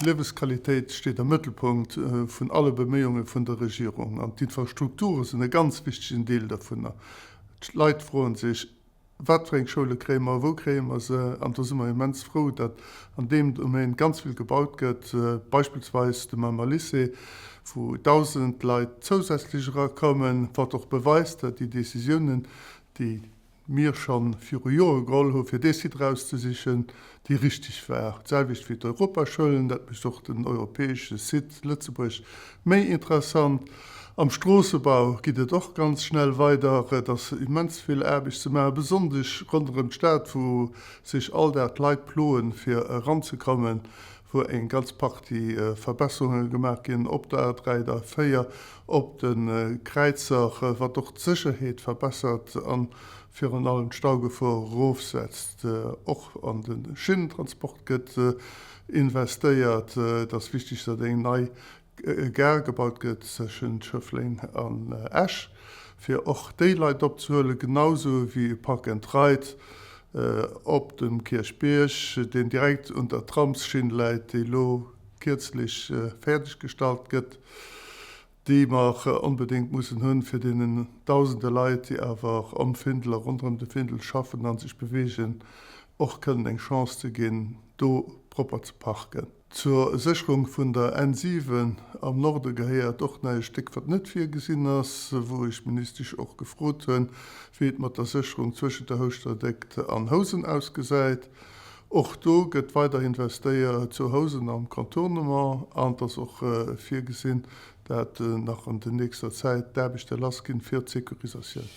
D'Liewesqualitéit steet am Mëttelpunkt vun alle Beméiunge vun der Regierung an d'Infrastrukture sinn e ganz wichtegen Deel dovunner. D'Leit froen sech, Wat fir eng Schoule kréie mer, wou kréie mer se? An do si mer immens frou, datt an deem Domaine ganz vill gebaut gëtt, beispillsweis de Mamer Lycée, wou 1.000 Leit zousätzlech erakommen, wat och beweist, datt déi Décisiounen, déi mir scho viru Jore geholl hu fir dee Site erauszesichen, déi richteg war. D'selwecht wéi d'Europaschoulen, dat mécht och den europäesche Site Lëtzebuerg méi interessant. Am Stroossebau geet et och ganz schnell weider. Et ass immens vill Aarbecht ze maachen, besonnesch ronderëm d'Stad, wou sech all Dag d'Leit ploen, fir eranzekommen, wou eng ganz Partie Verbesserunge gemaach ginn op der A3, der A4, op de Kräizer, wat och d'Sécherheet verbessert a virun allem d'Staugefor erofsetzt. Och an de Schinnentransport gëtt investéiert. Et ass wichteg, datt eng nei Gare gebaut gëtt tëschent Schëffleng an Esch, fir och déi Leit opzehuelen, genausou wéi e Park and Ride op dem Kierchbierg, deen direkt un der Tramsschinn läit, déi elo kierzlech fäerdeg gestallt gëtt, déi mer onbedéngt mussen hunn, fir deenen dausende Leit, déi awer am Findel a ronderëm de Findel schaffen a sech beweegen, och kënnen eng Chance ze ginn, do propper ze parken. Zur Sécherung vun der N 7 am Norde gehéiert och nach e Stéck, wat net virgesinn ass, wou ech d'Ministesch och gefrot hunn, wéi et mat der Sécherung zwëschent der Houschterdéckt an Housen ausgesäit. Och do gëtt weider investéiert zu Housen am Contournement an et ass och virgesinn, dat nach an der nächster Zäit d'Aarbechte lassginn fir d'Securisatioun.